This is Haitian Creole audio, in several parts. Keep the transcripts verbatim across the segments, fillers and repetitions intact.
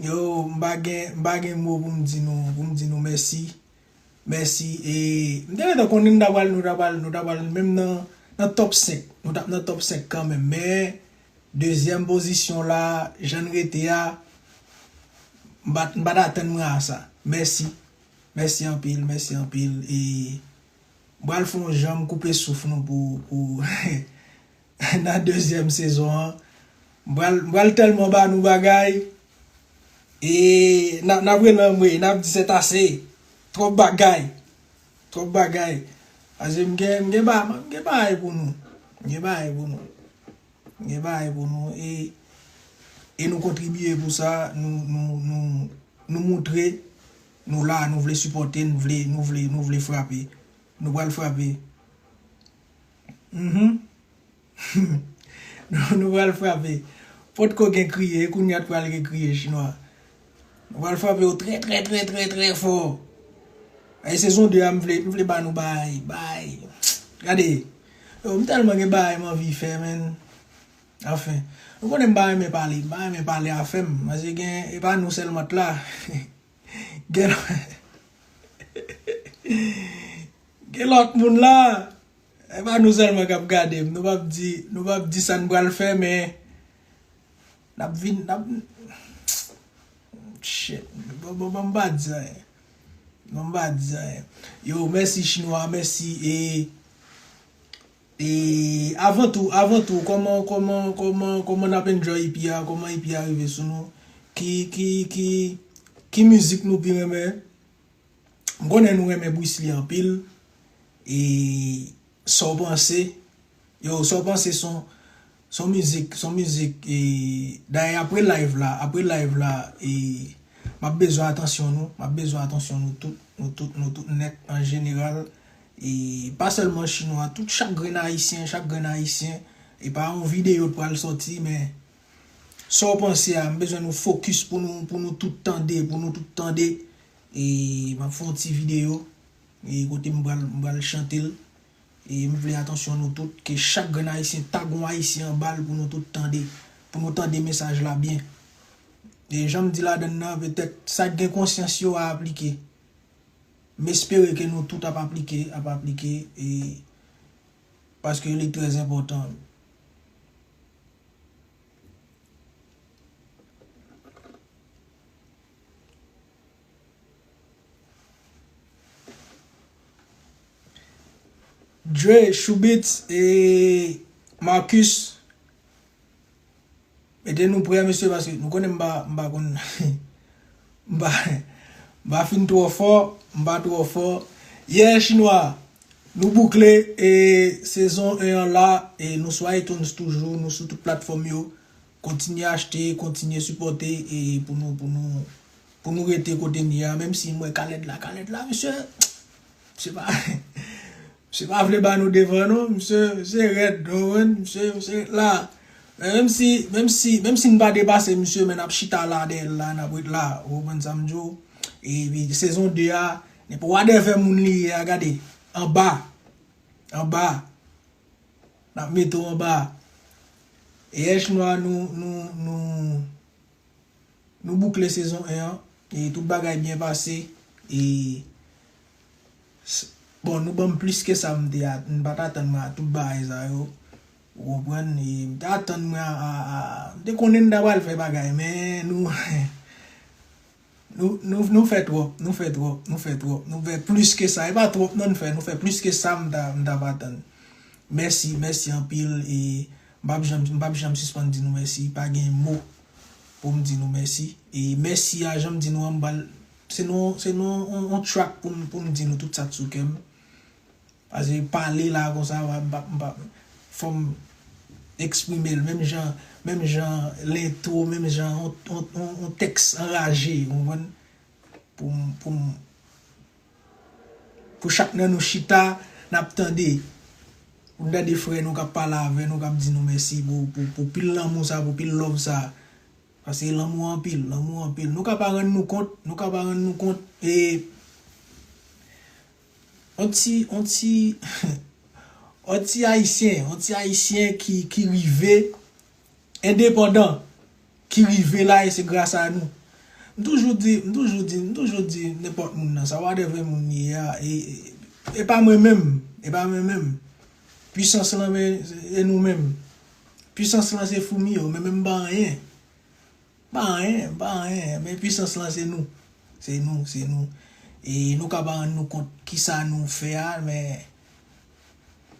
Yo, m pa gen, m pa gen mo pou m di nou, pou m di nou mèsi. Mèsi. E, m te gentan konnen nou ta pral, nou ta pral, nou ta pral menm nan, nan top senk. Nou t ap nan top senk kanmenm. Men, dezyèm pozisyon la, jan n rete a, m pa t, m pa t atann mwen a sa. Mèsi. Mèsi anpil, mèsi anpil. E, m pral fè yon jan m koupe souf nou pou, pou, nan dezyèm sezon an. M pral, m pral tèlman ba nou bagay. E n ap, n ap rele anmwe, n ap di c'est assez. Twòp bagay. Twòp bagay. Paske m gen, m gen ba-, m gen bagay pou nou. M gen bagay pou nou. M gen bagay pou nou. E, e nou kontribye pou sa. Nou, nou, nou, nou moutre nou la, nou vle sipòte, nou vle, nou vle, nou vle frape. Nou pral frape. Mhm. Nou, nou pral frape. Potko gen kriye, e kounye a t pral gen kriye chinwa. Nou pral frape yo trè, trè, trè, trè, trè fò. E sezon de a, m vle, m vle ba nou bay, bay. Gade. Yo, m tèlman gen bagay m anvi fè, menn. Anfen. Nou konnen m pa renmen pale, m pa renmen pale afè m. Paske gen, e pa nou sèlman t la. Gen, gen lòt moun la. E pa nou sèlman k ap gade m. Nou p ap di, nou p ap di sa n pral fè, men n ap vin, n ap, shit. Bon, bon, bon, m pa di anyen. Bon, m pa di anyen. Yo, mèsi chinwa, mèsi. E, e avan tou, avan tou, kòman, kòman, kòman, kòman n ap enjoy E P a? Kòman E P a rive sou nou? Ki, ki, ki, ki mizik nou pi renmen? M konnen nou renmen Bruce Lee anpil. E sa w panse? Yo, sa w panse son, son mizik, son mizik, e, dayè apre live la, apre live la, e, m ap bezwen atansyon nou, m ap bezwen atansyon nou tout, nou tout, nou tout nèt an jeneral. E pa sèlman chinwa, tout chak grenn ayisyen, chak grenn ayisyen, e pa yon videyo t pral sòti, men sa w panse a, m bezwen nou fokis pou nou, pou nou tout tande, pou nou tout tande. E m ap fè yon ti videyo, e kote m pral, m pral chante l. E m vle atansyon nou tout, ke chak grenn ayisyen tag yon ayisyen anba l pou nou tout tande, pou nou tande mesaj la byen. E jan m di ladann nan, petèt sa k gen konsyans yo a aplike. M espere ke nou tout ap aplike, ap aplike, e paske li trè enpòtan. Dre, Choubits e Marcus, mete nou prè, mesye, paske nou konnen m pa, m pa konn, m pa, m pa fin twò fò, m pa twò fò. Yeah, chinwa, nou boukle, e, sezon en an la, e nou sou iTunes toujou, nou sou tout platfòm yo. Kontinye achte, kontinye sipòte, e pou nou, pou nou, pou nou rete kote n ye a, menm si m wè Khaled la, Khaled la, misye, misye pa, misye pa vle ba nou devan non, misye, misye rèd, w konprann? Misye, misye la. Men menm si, menm si, menm si n pa depase misye, men n ap chita la dèyè l la, n ap ret la, w konprann sa m di w? Epi sezon de a, nenpò wadèvè moun li ye a, gade, anba, anba, n ap mete w anba. E yè chinwa nou, nou, nou, nou boukle sezon en an, e tout bagay byen pase, e s-, bon, nou ban m plis ke sa m te a-, m pa t atann mwen a tout bagay sa yo, ou konprann, e m te atann mwen a, a, a, m te konnen n ta pral fè bagay, men nou, nou, nou, nou fè twòp, nou fè twòp, nou fè twòp, nou fè plis ke sa, e pa twòp non n fè, nou fè plis ke sa m ta, m t ap atann. Mèsi, mèsi anpil, e m p ap janm, m p ap janm sispann di nou mèsi, pa gen mo pou m di nou mèsi. E mèsi a, jan m di nou an, m pral, se nan, se nan yon, yon track pou m, pou m di nou tout sa k sou kè m. Paske pale la konsa, m pa, m pa, m pa, fò m eksprime l menm jan, menm jan lentwo, menm jan yon, yon, yon, yon tèks anraje, w konprann? Pou m, pou m, pou chak nan nou chita, n ap tande. Pou n tande frè nou k ap pale avè nou, k ap di nou mèsi pou, pou, pou pil lanmou sa, pou pil love sa. Paske lanmou anpil, lanmou anpil. Nou ka pa rann nou kont, nou ka pa rann nou kont, e on ti, on ti, on ti ayisyen, on ti ayisyen ki, ki rive endepandan, ki rive la, e se gras a nou. M toujou di, m toujou di, m toujou di nenpòt moun nan, sa whatever moun li ye a, e, e, e pa mwen menm, e pa mwen menm. Pwisans lan, men, e nou menm. Pwisans lan se foumi yo, men menm pa anyen. Pa anyen, pa anyen, men pwisans lan se nou. Se nou, se nou. E nou ka pa rann nou kont kisa nou fè a, men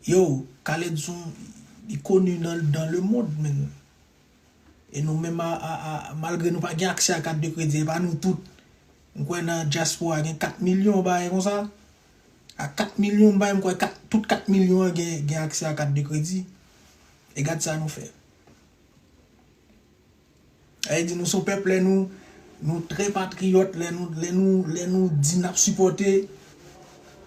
yo, Khaled Son, li koni nan, dans le monde, men. E nou menm, a, a, a, malgre nou pa gen aksè a kat de kredi, e pa nou tout. M kwè nan dyaspora gen kat milyon bagay konsa. A kat milyon bagay, m kwè kat, tout kat milyon an gen, gen aksè a kat de kredi. E gad sa nou fè. Sa vle di nou se yon pèp lè nou, nou trè patriyòt, lè nou, lè nou, lè nou di n ap sipòte.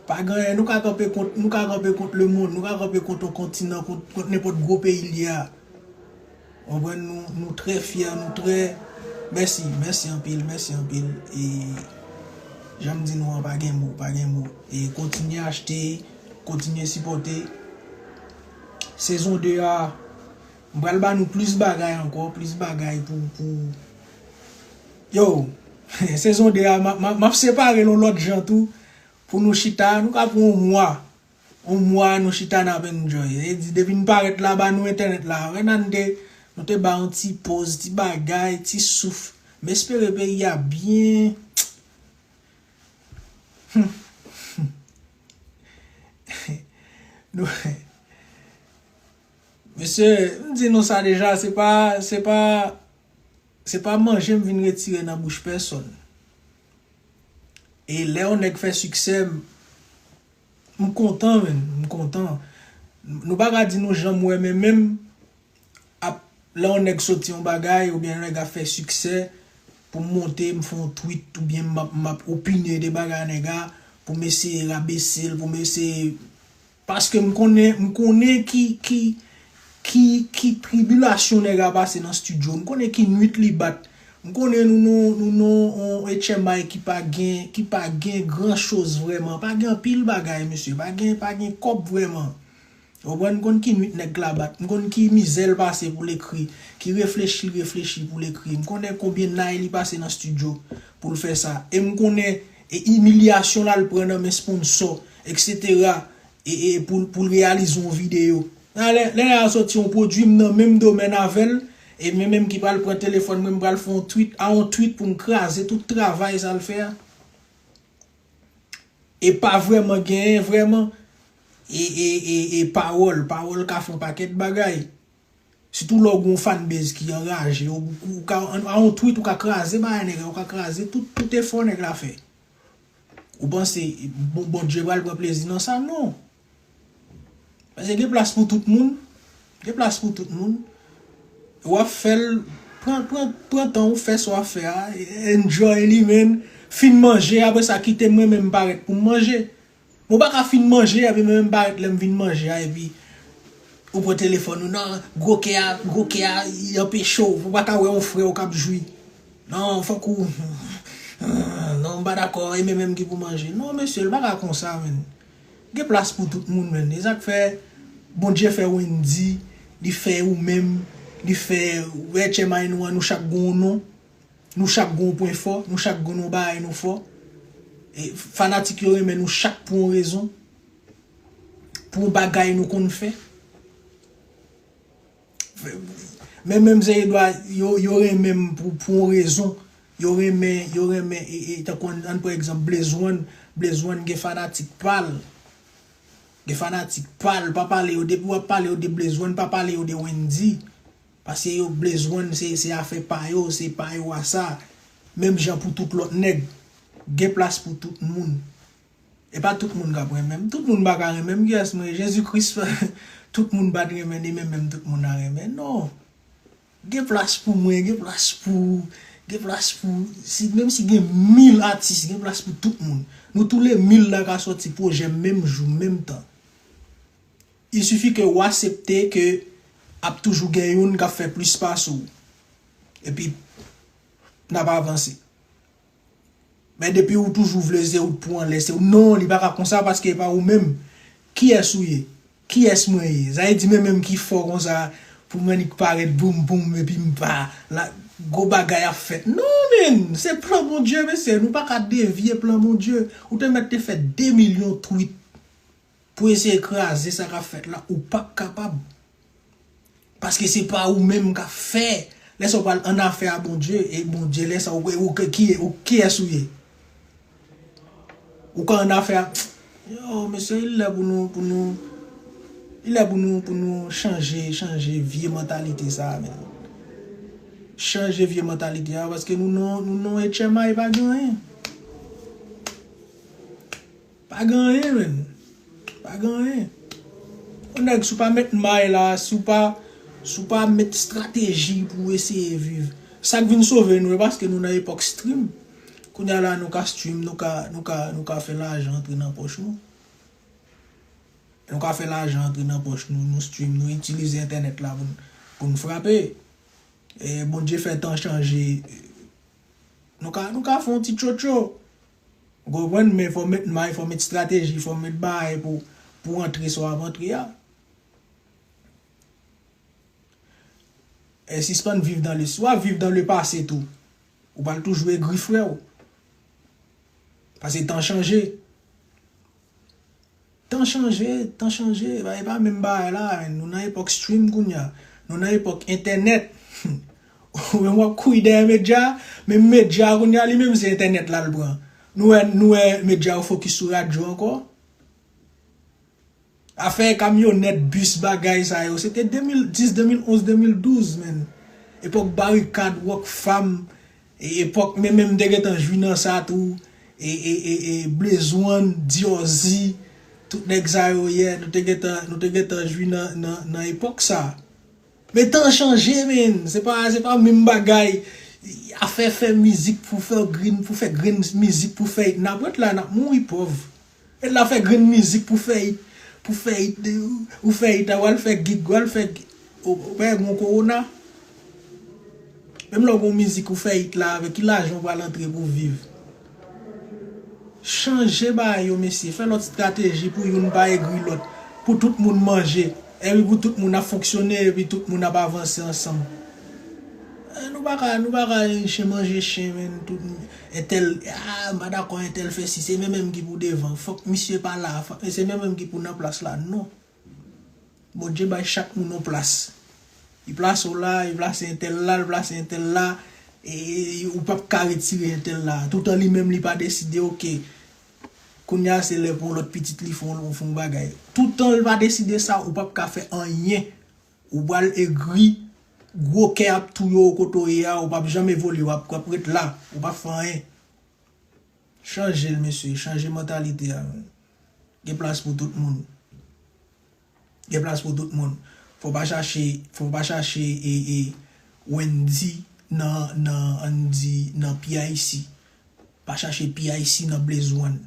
Pa gen anyen, nou ka kanpe kont, nou ka kanpe kont lemonn, nou ka kanpe kont yon kontinan, kont, kont nenpòt gwo peyi l ye a. Ou konprann, nou, nou trè fyè, nou trè, mèsi, mèsi anpil, mèsi anpil. E jan m di nou an, pa gen mo, pa gen mo. E kontinye achte, kontinye sipòte. Sezon de a, m pral ba nou plis bagay ankò, plis bagay pou, pou, yo, sezon de a, m ap, m ap, m ap separe l yon lòt jan tou, pou nou chita, nou ka pran yon mwa, yon mwa nou chita n ap enjoy. E di, depi n parèt la, ba nou entènèt la, Renan te, nou te ba yon ti poz, ti bagay, ti souf. M espere peyi a byen. Nou, mesye, m di nou sa deja, se pa, se pa, se pa manje m vin retire nan bouch pèsonn. E lè yon nèg fè siksè, m, m kontan, menn, m kontan. Nou pa ka di nou janm wè, men menm ap, lè yon nèg soti yon bagay, oubyen yon nèg ap fè siksè, pou m monte, m fè yon tweet, oubyen m ap, m ap opine de bagay nèg a, pou m eseye rabese l, pou m eseye, paske m konnen, m konnen ki, ki, ki, ki tribilasyon nèg a pase nan estidyo, m konnen ki nwit li bat, m konnen nou, nou, nou, nou, yon H M I ki pa gen, ki pa gen gran choz vrèman, pa gen anpil bagay, mesye, pa gen, pa gen kòb vrèman. Ou konprann, m konn ki nwit nèg la bat, m konn ki mizè l pase pou l ekri, ki reflechi l reflechi pou l ekri. M konnen konbyen nay li pase nan estidyo pou l fè sa. E m konnen, e imilyasyon l al pran nan men sponsò, etsetera, e, e pou, pou l reyalize yon videyo. Lè, lè nèg la soti yon pwodui, m nan menm domèn avè l, e mwen menm ki pral pran telefòn mwen, m pral fè yon tweet, a yon tweet pou m kraze tout travay sa l fè a. E pa vrèman genyen, vrèman. E, e, e, e pawòl, pawòl ka fè yon pakèt bagay. Sitou lè w gen yon fanbase ki anraje, ou, ou ka, a yon tweet, ou ka kraze bagay nèg la, ou ka kraze tout, tout efò nèg la fè. Ou panse, bon, Bondye pral pran plezi nan sa? Non. Paske gen plas pou tout moun. Gen plas pou tout moun. W ap fè l, pran, pran, pran tan ou fè sa w ap fè a, enjoy li, menn. Fin manje, apre sa, kite mwen menm parèt pou m manje. Mwen pa ka fin manje, epi mwen menm parèt lè m vin manje a, epi ou pran telefòn ou, non, gwo kè a, gwo kè a, li anpeche w, ou pa ka wè yon frè w k ap jwi. Non, fòk ou, non, m pa dakò, e mwen menm ki pou manje. Non, mesye, l pa ka konsa, menn. Gen plas pou tout moun, menn. E sa k fè Bondye fè Wendy, li fè ou menm, li fè H M I nou an, nou chak gen yon non. Nou chak gen yon pwen fò, nou chak gen yon bagay nou fò. E fanatik yo renmen nou chak pou yon rezon, pou yon bagay nou konn fè. Men menm Zè Edwa, yo, yo renmen m pou, pou yon rezon. Yo renmen, yo renmen, e, e, tankou ann, ann pran egzanp Blaze One. Blaze One gen fanatik pa l. Gen fanatik pa l, pa pale yo, depi w ap pale yo de Blaze One, pa pale yo de Wendy. Paske yo, Blaze One, se, se afè pa yo, se pa yo a sa. Menm jan pou tout lòt nèg. Gen plas pou tout moun. E pa tout moun k ap renmen m. Tout moun pa ka renmen m. Kiyès mwen ye? Jezi Kris, tout moun pa t renmen, ni menm menm tout moun a renmen. Non. Gen plas pou mwen, gen plas pou, gen plas pou, si, menm si gen mil atis, gen plas pou tout moun. Nou tou le mil la ka sòti pwojè menm jou, menm tan. Il suffit ke w aksepte ke ap toujou gen youn k ap fè plis pase w. Epi, n ap avanse. Men depi ou toujou vle se ou k pou anlè, se ou. Non, li pa ka konsa paske e pa ou menm. Kiyès ou ye? Kiyès mwen ye? Sa vle di mwen menm ki fò konsa Pou m annik parèt boum boum, epi m pa la, gwo bagay ap fèt. Non, men, se plan Bondye, mesye. Nou pa ka devye plan Bondye. Ou te mèt te fè de milyon tweet pou eseye kraze sa k ap fèt la. Ou p ap kapab. Paske se pa ou menm k ap fè. Lè sa w pral annafè a Bondye, e Bondye, lè sa ou, ou, ki, ou, kiyès ou ye? Ou ka annafè a, yo, mesye, il lè pou nou, pou nou, il lè pou nou, pou nou chanje, chanje vye mantalite sa a, men. Chanje vye mantalite a, paske nou non, nou non H M I pa gen anyen. Pa gen anyen, men. Pa gen anyen. Yon nèg, si w pa met may la, si w pa, si w pa met estrateji pou w eseye viv. Sa k vin sove nou, e paske nou nan epòk stream. Kounye a la, nou ka stream, nou ka, nou ka, nou ka fè lajan antre nan pòch nou. Nou ka fè lajan antre nan pòch nou, nou stream, nou itilize entènèt la pou n, pou n frape. E Bondye fè tan chanje. Nou ka, nou ka fè yon ti tchotcho. Ou konprann? Men fò met may, fò met estrateji, fò met bagay pou, pou antre sa w ap antre a. E sispann viv dan le, si w ap viv dan le pase tou, ou pral toujou egri, frè w. Paske tan chanje. Tan chanje, tan chanje. E pa, e pa menm bagay la, men. Nou nan epòk stream kounye a. Nou nan epòk entènèt. Ou menm w ap kouri dèyè medya, men medya kounye a li menm se entènèt la l pran. Nou wè, nou wè medya yo fokis sou radyo ankò. Afè kamyonèt, bis, bagay sa yo, se te de mil dis, de mil onz, de mil douz, men. Epòk Barikad, Rockfam, e, epòk, men, men m te gentan jwi nan sa tou, e, e, e, e, Blaze One, Diorzi, tout nèg sa yo, yeah, nou te gentan, nou te gentan jwi nan, nan, nan epòk sa. Men tan chanje, men. Se pa, se pa menm bagay. Afè fè mizik pou fè grenn, pou fè grenn mizik pou fè it. N ap ret la, n ap mouri pòv. Ret la fè grenn mizik pou fè it. Pou fè it, ou fè it, ou al fè gig, ou al fè, ou, ou pa gen kowona. Menm lè w gen mizik ou fè it la, avèk ki lajan ou pral antre pou viv? Chanje bagay yo, mesye. Fè lòt estrateji pou youn pa egri lòt. Pou tout moun manje. Epi pou tout moun ap fonksyone, epi tout moun ap avanse ansanm. Eh, nou pa ka, nou pa ka chen manje chen, men. Tout entèl, ah, m pa dakò entèl fè si. Se menm menm ki pou devan. Fòk misye pa la. Fòk, se menm menm ki pou nan plas la. Non. Bondye bay chak moun yon plas. Li plase w la, li plase entèl la, li plase entèl la. E ou p ap ka retire entèl la. Toutan li menm li pa deside, oke. Kounye a se lè pou yon lòt pitit li fè yon, fè yon bagay. Toutan li pa deside sa, ou p ap ka fè anyen. Ou pral egri, gwo kè ap touye w kote w ye a, ou p ap janm evolye, w ap, w ap ret la, ou p ap fè anyen. Chanje l, mesye, chanje mantalite a, men. Gen plas pou tout moun. Gen plas pou tout moun. Fò w pa chache, fò w pa chache e, e Wendy nan, nan, ann di, nan P I C. Pa chache P I C nan Blaze One.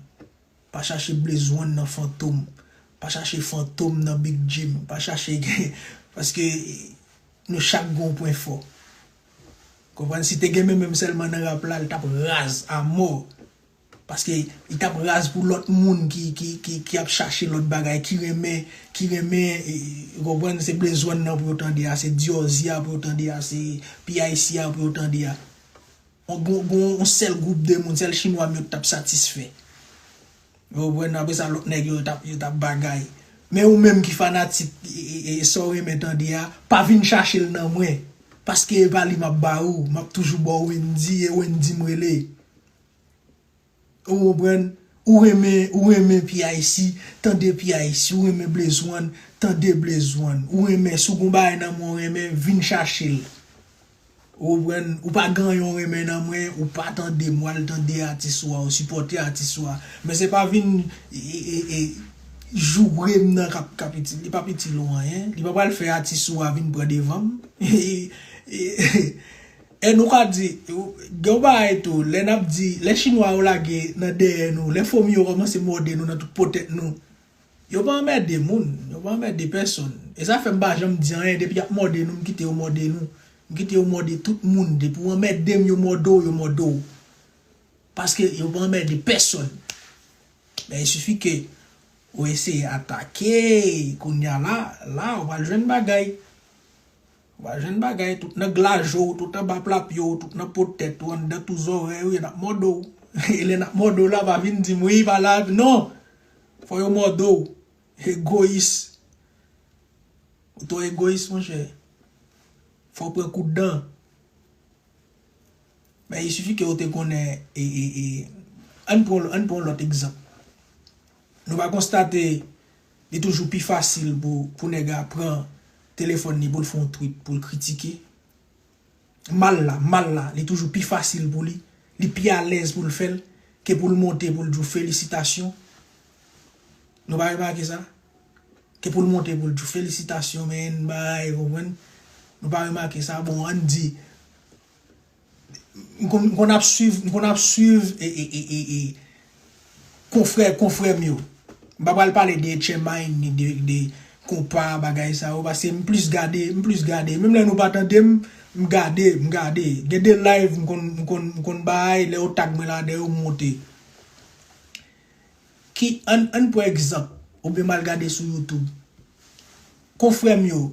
Pa chache Blaze One nan Fantom. Pa chache Fantom nan Big Jim. Pa chache, paske nou chak gen yon pwen fò. Konprann? Si te gen men menm sèlman nan rap la, l t ap raz a mò. Paske li t ap raz pou lòt moun ki, ki, ki, ki ap chache lòt bagay, ki renmen, ki renmen, e, e, ou konprann, se Blaze One nan pou yo tande a, se Diorzi a pou yo tande a, se P I C a pou yo tande a. On, gon, gon, on sèl gwoup de moun, sèl chinwa m yo t ap satisfè. Ou konprann, apre sa, lòt nèg yo t ap, yo t ap bagay. Men ou menm ki fanatik, e, e, e, sa w renmen tande a, pa vin chache l nan mwen. Paske e pa li m ap ba ou, m ap toujou ba w Wendy, e Wendy m rele. Ou konprann? Ou renmen, ou renmen P I C, tande P I C, ou renmen Blaze One, tande Blaze One. Ou renmen, si w gon bagay nan men w renmen, vin chache l. Ou konprann? Ou pa gen anyen w renmen nan mwen, ou pa tande m, w al tande atis ou a, ou sipòte atis ou a. Men se pa vin, e, e, e, e, joure m nan k ap, k ap itil, li p ap itil ou anyen. Li pa pral fè atis ou a vin pran devan m. E, e, e, E nou ka di, gen yon bagay tou, lè n ap di, lè chinwa yo lage nan dèyè nou, lè fomi yo kòmanse mòde nou nan tout potèt nou, yo pa anmède moun, yo pa anmède pèsonn. E sa fè m pa janm di anyen, depi y ap mòde nou, m kite yo mòde nou. M kite yo mòde tout moun, depi w anmède m, yo mòde w, yo mòde w. Paske yo pa anmède pèsonn. Men il suffit ke ou eseye atake, kounye a la, la, ou pral jwenn bagay. Ou pa jwenn bagay, tout nan glaje w, tout anba plapye w, tout nan po tèt ou, anndan tou zòrèy ou, y ap mòde w. E lè n ap mòde w la, pa vin di m, "Wi, pa la." Non! Fò yo mòde w. Egoyis. Ou twò egoyis, monchè. Fò w pran kout dan. Men, il suffit ke w te konnen, e, e, e, ann pran, ann pran yon lòt egzanp. Nou pa konstate, li toujou pi fasil pou, pou nèg la pran telefòn li, pou l fè yon tweet, pou l kritike. Mal la, mal la, li toujou pi fasil pou li, li pi alèz pou l fè l, ke pou l monte, pou l di w felisitasyon. Nou pa remake sa? Ke pou l monte, pou l di w felisitasyon, men, bay, konprann? Nou pa remake sa? Bon, ann di, m konn, m konn ap swiv, m konn ap swiv, e, e, e, e, e, konfrè, konfrè m yo. M pa pral pale de Etchenmine, ni de, de konpa, bagay sa yo, paske m plis gade, m plis gade. Menm lè nou pa tande m, m gade, m gade. Gen de live, m konn, m konn, m konn bay, lè yo tag mwen ladan yo, m monte. Ki, ann, ann pran egzanp, oubyen m al gade sou YouTube. Konfrè m yo,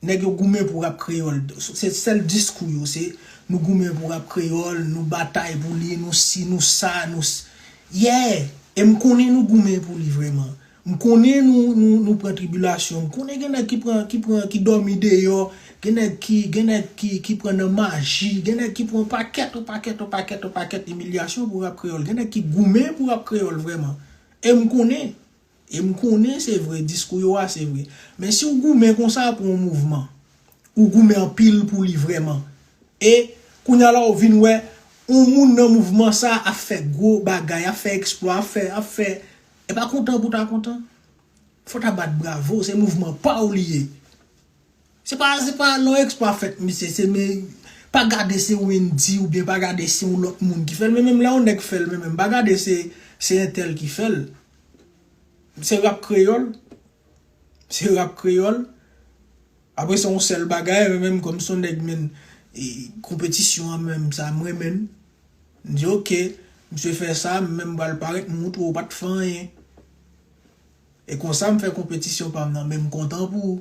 nèg yo goumen pou rap kreyòl. Se sèl diskou yo, se nou goumen pou rap kreyòl, nou batay pou li, nou si, nou sa, nou s-, yeah! E m konnen nou goumen pou li vrèman. M konnen nou, nou, nou pran tribilasyon. M konnen gen nèg ki pran, ki pran, ki dòmi deyò. Gen nèg ki, gen nèg ki, ki pran nan maji. Gen nèg ki pran pakèt, yon pakèt, yon pakèt, yon pakèt imilyasyon pou rap kreyòl. Gen nèg ki goumen pou rap kreyòl vrèman. E m konnen. E m konnen se vre, diskou yo a se vre. Men si w goumen konsa pou yon mouvman, ou goumen anpil pou li vrèman. E kounye a la ou vin wè, yon moun nan mouvman sa ap fè gwo bagay, ap fè eksplwa, ap fè, ap fè. E pa kontan pou ta kontan. Fò ta bat bravo, se mouvman pa w li ye. Se pa, se pa lè yon eksplwa fèt, misye, se men, pa gade se Wendy oubyen pa gade se yon lòt moun ki fè l, men menm lè yon nèg fè l, men menm pa gade se, se entèl ki fè l. Se rap kreyòl. Se rap kreyòl. Apre se yon sèl bagay, men menm kòm se yon nèg, men, e, konpetisyon an menm, sa m renmen l. M di, "Ok, misye fè sa, m menm pral parèt, m moutre w ou pa t fè anyen." E konsa m fè konpetisyon pa m nan, men m kontan pou ou.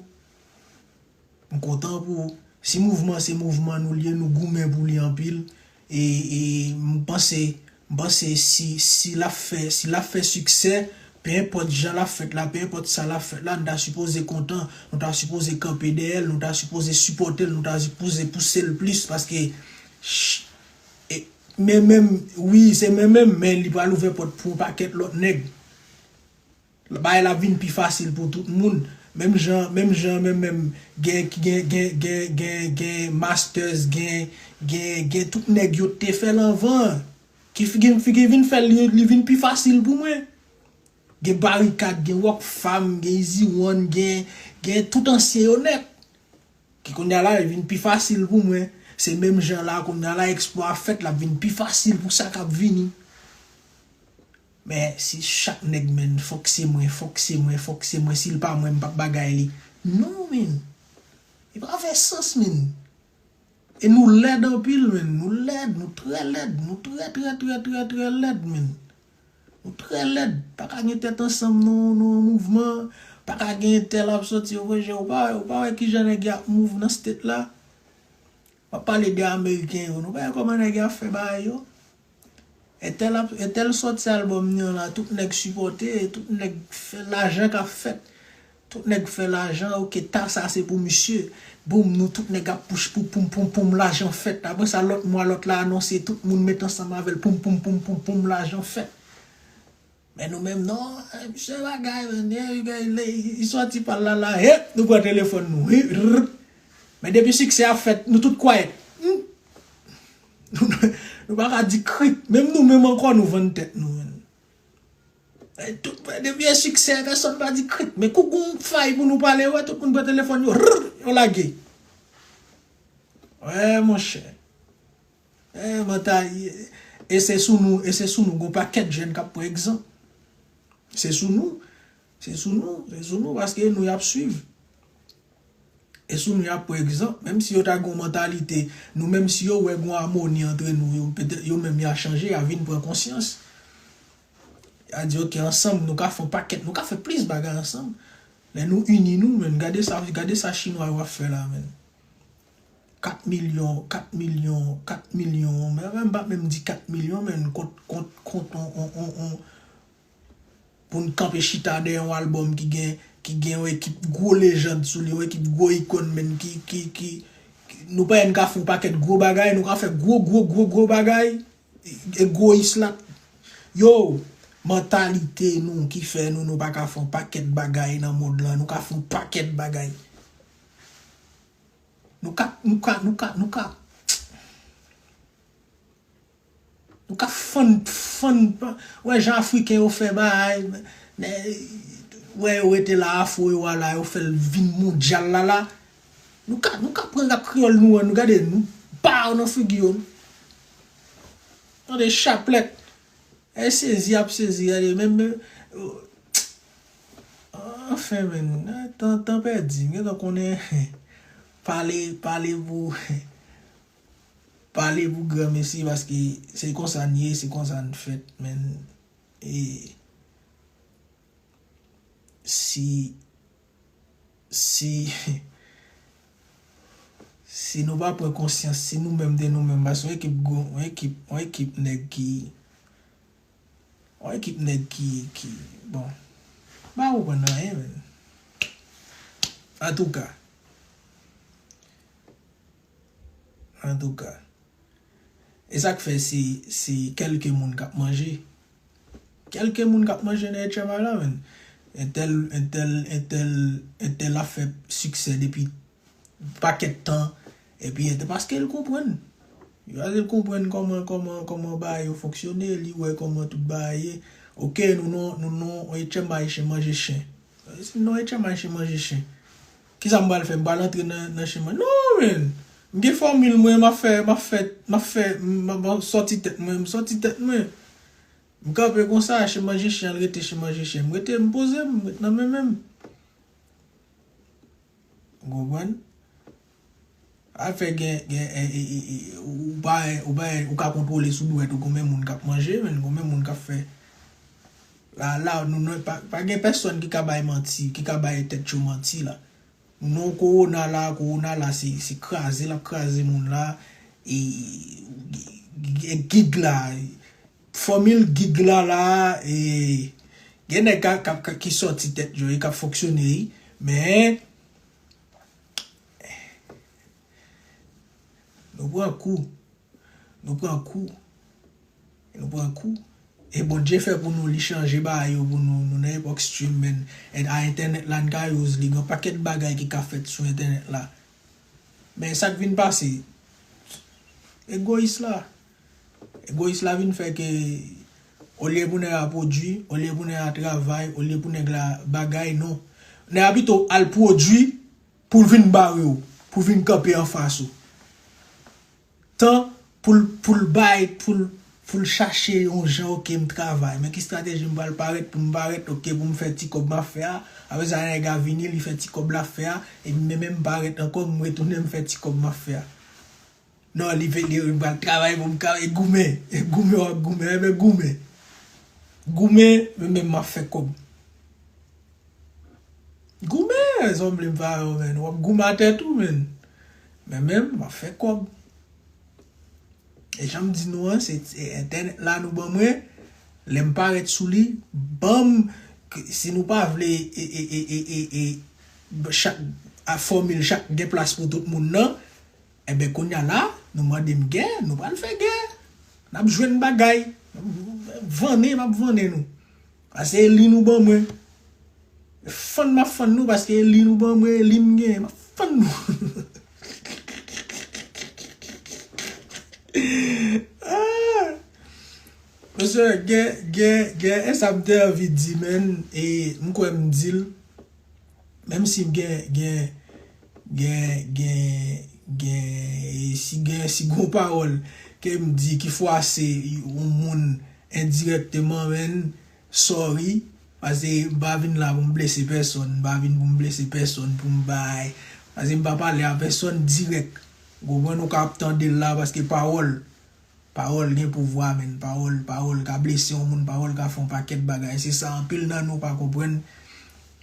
M kontan pou ou. Si mouvman se mouvman nou li ye, nou goumen pou li anpil. E, e m panse, m panse si, si l ap fè, si l ap fè siksè, pe enpòt jan l ap fèt la, pe enpòt sa l ap fèt la, nou ta sipoze kontan, nou ta sipoze kanpe dèyè l, nou ta sipoze sipòte l, nou ta sipoze pouse l plis, paske, ch-, e, men menm, wi, se men menm, men li pral ouvè pòt pou yon pakèt lòt nèg. Bagay la vin pi fasil pou tout moun. Menm jan, menm jan, menm, menm, gen, gen, gen, gen, gen, gen Masters, gen, gen, gen tout nèg yo te fè l anvan. Ki fi-, gen fi ki vin fè l, li, li vin pi fasil pou mwen. Gen Barikad, gen Rockfam, gen Easy One, gen, gen tout ansyen yo nèt. Ki kounye a la, li vin pi fasil pou mwen. Se menm jan la, kounye a la, eksplwa ap fèt, l ap vin pi fasil pou sa k ap vini. Men si chak nèg, men, fòk se mwen, fòk se mwen, fòk se mwen, si l pa mwen, m p ap bagay li. Non, men. Li pa fè sans, men. E nou lèd anpil, men. Nou lèd, nou trè lèd, nou trè, trè, trè, trè, trè lèd, men. Nou trè lèd. Pa ka gen tèt ansanm nan, nan yon mouvman. Pa ka gen entèl ap soti, ou pa, ou pa wè kijan nèg y ap mouv nan state la. M ap pale de Ameriken yo. Nou pa wè kòman nèg y ap fè bagay yo. Entèl ap, entèl sòti albòm li an la, tout nèg sipòte, tout nèg fè lajan k ap fèt. Tout nèg fè lajan, ok, ta sa se pou misye. Boum, nou tout nèg ap pouch pou poum, poum, poum, lajan fèt. Apre sa, lòt mwa, lòt la anonse, tout moun met ansanm avè l, poum, poum, poum, poum, poum, lajan fèt. Men nou menm, non, eh, misye bagay, men, eh, li, li, li sòti pa l la, la, hep, nou pran telefòn nou, hi, rrr. Men depi siksè a fèt, nou tout kwayèt. Hmm. Nou, nou pa ka di krik. Menm nou menm ankò, nou vann tèt nou, men. Eh, tout, depi e siksè, pèsonn pa di krik. Men kou gon fay pou nou pale, wè, tout moun pran telefòn yo, rrr, yo lage. Wè, monchè. Eh, mantay, e se sou nou, e se sou nou, gon pakèt jèn k ap pran egzanp. Se sou nou, se sou nou, se sou nou, paske nou y ap swiv. E sou nou y ap pran egzanp, menm si yo ta gon mantalite, nou menm si yo wè gon amoni antre nou, yo petèt yo menm y a chanje, y a vin pran konsyans. Y a di, ok, ansanm, nou ka fè yon pakèt, nou ka fè plis bagay ansanm. Lè nou ini nou, men, gade sa, gade sa chinwa yo ap fè la, men. Kat milyon, kat milyon, kat milyon, men, men, m pa menm di kat milyon, men kont, kont, kont on, on, on, on, pou n kanpe chita dèyè yon albòm ki gen, ki gen yon ekip gwo lejand sou li, yon ekip gwo ikòn, men ki, ki, ki, ki, nou pa wè n ka fè yon pakèt gwo bagay, nou ka fè gwo, gwo, gwo, gwo bagay, e, egoyis la. Yo, mantalite nou ki fè nou, nou pa ka fè yon pakèt bagay nan mond lan, nou ka fè yon pakèt bagay. Nou ka, nou ka, nou ka, nou ka. Nou ka fann, fann, wè jan Afriken yo fè bagay, nè, wè yo rete la, afro yo a la, yo fè l vin mondyal la la. Nou ka, nou ka pran rap kreyòl nou an, nou gade, nou ba yo nan figi yo. Tande chaplèt. E sezi ap sezi, gade, menm, menm, anfen, men, tan, tan pèdi, m gentan konnen, pale, pale pou, pale pou granmesi, paske se konsa n ye, se konsa n fèt, men, e, si, si, si nou pa pran konsyans, si nou menm de nou menm, paske yon ekip gwo, yon ekip, yon ekip nèg ki, yon ekip nèg ki, ki, bon, m pa konprann anyen, men. Antouka, antouka, e sa k fè se, se kèlke moun k ap manje. Kèlke moun k ap manje nan H M I la, men. Entèl, entèl, entèl, entèl ap fè siksè depi pakèt tan, epi entèl, paske l konprann. Paske l konprann kòman, kòman, kòman bagay yo fonksyone, li wè kòman tout bagay ye. Oke, nou non, nou non, H M I se manje chen. Si m non H M I se manje chen. Kisa m pral fè? M pral antre nan, nan chen manje. Non, men. M gen fòmil mwen, m ap fè, m ap fè, m ap fè, m, m, m sòti tèt mwen, m sòti tèt mwen. M kanpe konsa, chen manje chen, al rete chen manje chen. M rete, m poze m, m ret nan men men m. Ou konprann? Afè gen, gen, e, e, e, e, ou pa, ou pa, ou ka kontwole sou dwèt ou konbyen moun k ap manje, men konbyen moun k ap fè. La, la, nou, nou, pa, pa gen pèsòn ki ka bay manti, ki ka bay tèt yo manti la. Nou nan kowona la, kowona la, se, se kraze, l ap kraze moun la, e, e, e gig la, fòmil gig la la, e, gen nèg ka, ka, ka, ki sòti tèt yo, e k ap fonksyone, wi, men, nou pran kou. Nou pran kou. Nou pran kou. E Bondye fè pou nou, li chanje bagay yo pou nou. Nou nan epòk stream, men. E a entènèt la, n ka use li. Gen yon pakèt bagay ki ka fèt sou entènèt la. Men sa k vin pase, egoyis la. Egoyis la vin fè ke, olye pou nèg la pwodui, olye pou nèg la travay, olye pou nèg la bagay, non. Nèg la pito al pwodui pou l vin bare w, pou l vin kanpe anfas ou. Tan pou l, pou l bay, pou l, pou l chache yon jan, oke, m travay. Men ki estrateji m pral parèt pou m parèt, oke, pou m fè ti kòb m ap fè a. Apre sa, nèg la vini, li fè ti kòb l ap fè a. Epi mwen menm m parèt ankò, m retounen m fè ti kòb m ap fè a. Non, li vle, li pral travay pou m ka, e goumen. E goumen, w ap goumen, enben goumen. Goumen, mwen menm m ap fè kòb. Goumen, sanble m pa yo, men. W ap goumen atè tou, men. Men menm, m ap fè kòb. E jan m di nou an, se, se entènèt la nou ban mwen. Lè m parèt sou li, ban m, si nou pa vle, e, e, e, e, e, e, chak, a fòmil, chak gen plas pou tout moun nan, enben, kounye a la, nou mande m gè, nou pral fè gè. N ap jwenn bagay. N ap vannen, m ap vannen nou. Paske e li nou ban mwen. Fann m ap fann nou, paske e li nou ban mwen, e li m genyen. M ap fann nou. Ah! Mesye, gen, gen, gen, e sa m te anvi di, men, e m kwè m di l. Menm si gen, gen, gen, gen, gen, e si gen, si gon pawòl ke m di ki fwase yon moun endirèkteman, men, sorry, paske m pa vin la pou m blese pèsonn, m pa vin pou m blese pèsonn, pou m bay, paske m pa pale a pèsonn dirèk. Ou konprann, ou ka ap tande l la, paske pawòl, pawòl gen pouvwa, men, pawòl, pawòl ka blese yon moun, pawòl ka fè yon pakèt bagay. Se sa anpil nan nou pa konprann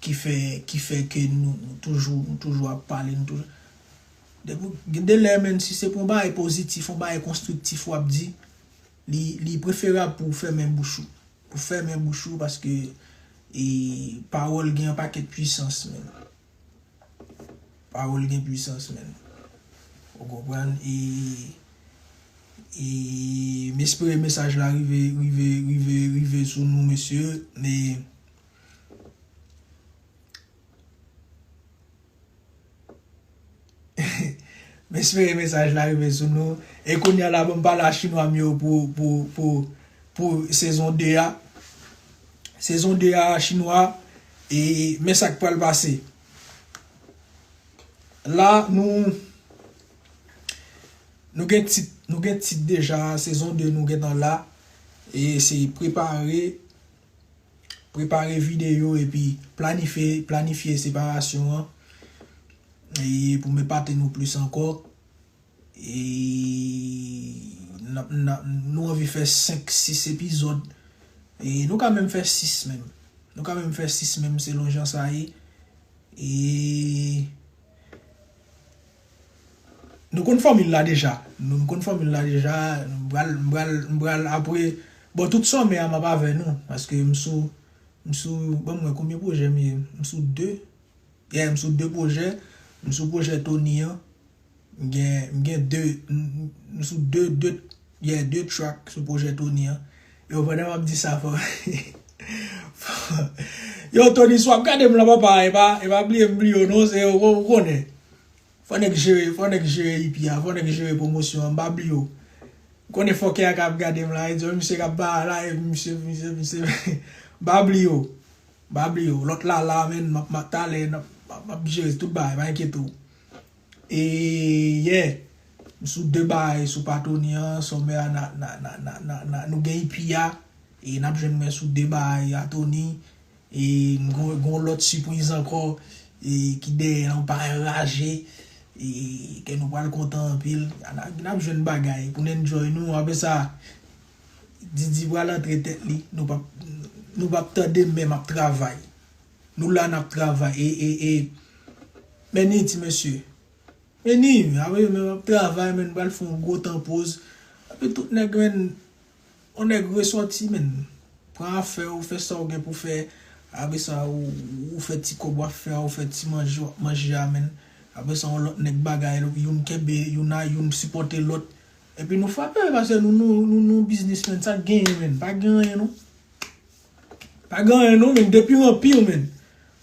ki fè, ki fè ke nou, nou toujou, nou toujou ap pale, nou toujou. Depi gen de lè, menn, si se pou yon bagay pozitif, yon bagay konstriktif w ap di, li, li preferab pou w fèmen bouch ou. Pou w fèmen bouch ou, paske e, pawòl gen yon pakèt pwisans, menn. Pawòl gen pwisans, menn. Ou konprann? E, e m espere mesaj la rive, rive, rive, rive sou nou, mesye. Men M espere mesaj la rive sou nou. E kounye a la, ban m pale a chinwa m yo pou, pou, pou, pou sezon de a. Sezon de a chinwa. E men sa k pral pase. La, nou, nou gen tit, nou gen tit deja, sezon de nou gentan la. E se prepare, prepare videyo epi planifye, planifye separasyon an. E pou m epate nou plis ankò. E n ap, n ap, nou anvi fè senk, sis epizòd. E nou ka menm fè sis menm. Nou ka menm fè sis menm selon jan sa ye. E nou konn fòmil la deja. Nou konn fòmil la deja. M pral, m pral, m pral apre. Bon, tout sòmè a m ap avè nou. Paske m sou, m sou, ban m wè konbyen pwojè m ye. M sou de. Yeah, m sou de pwojè. M sou pwojè Tony an. M gen, m gen de, m, m sou de, de, yeah, de track sou pwojè Tony an. Yo, pandan m ap di sa, fò, fò, yo, Tony, si w ap gade m la, papa, e pa, e pa bliye m bliye w, non, se, ou, ou konnen. Fò nèg jere, fò nèg jere E P a, fò nèg jere pwomosyon an, m pa bliye w. M konnen fòkè a k ap gade m la, e di, misye k ap ba la, e misye, misye, misye, m pa bliye w. M pa bliye w. Lòt la, la, menn, m ap, m ap, talè, m ap, m ap, m ap jere tout bagay, pa enkyete w. E, yeah, m sou de bagay sou pa Tony an, sòmè a, na, na, na, na, na, na, nou gen E P a, e n ap jwenn mwen sou de bagay a Tony, e m gon, gon lòt sipriz ankò, e ki dèyè an pa enraje, e ke nou pral kontan anpil, n ap, n ap jwenn bagay pou n enjoy nou, apre sa, Didi pral antre tèt li, nou p ap, nou p ap tande men m ap travay. Nou la n ap travay. E, e, e, men ni ti mesye. Men ni, apre men m ap travay, men m pral fè yon gwo tan poz. Epi tout nèg, men, yon nèg resòti, men. Pran afè w, fè sa w gen pou fè. Apre sa, ou, ou fè ti kòb w ap fè a, ou fè ti manje w ap manje a, men. Apre sa, yon lòt nèg bagay, youn kenbe, youn a, youn sipòte lòt. Epi nou frape, paske nou, nou, nou, nou biznismenn, sa k genyen, men. Pa gen anyen, non. Pa gen anyen non, men, de pire en pire, men.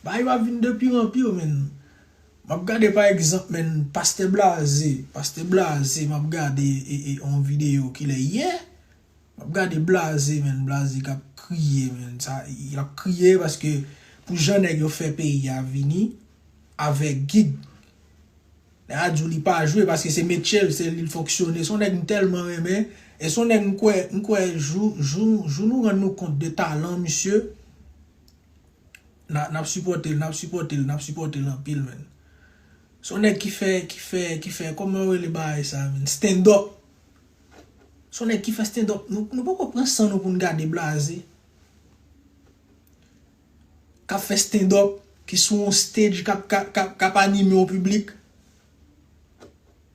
Bagay yo ap vin de pire en pire, men. M ap gade, pa egzanp, men, Pastè Blaze. Pastè Blaze, m ap gade e, e, yon videyo kilè yè. M ap gade Blaze, men, Blaze k ap kriye, men. Sa, l ap kriye paske pou jan nèg yo fè peyi a vini avèk gig. Nèg la di w li pa jwe paske se metye l, se li l fonksyone. Se yon nèg m tèlman renmen. E se yon nèg m kwè, m kwè jou, jou, jou nou rann nou kont de talan misye, n a, n ap sipòte l, n ap sipòte l, n ap sipòte l anpil, men. Se yon nèg ki fè, ki fè, ki fè, kòman yo rele bagay sa, men? Stand up. Se yon nèg ki fè stand up. Nou, nou poko pran san nou pou n gade Blaze k ap fè stand up, ki sou yon stage, k ap, k ap, k ap, k ap anime yon piblik.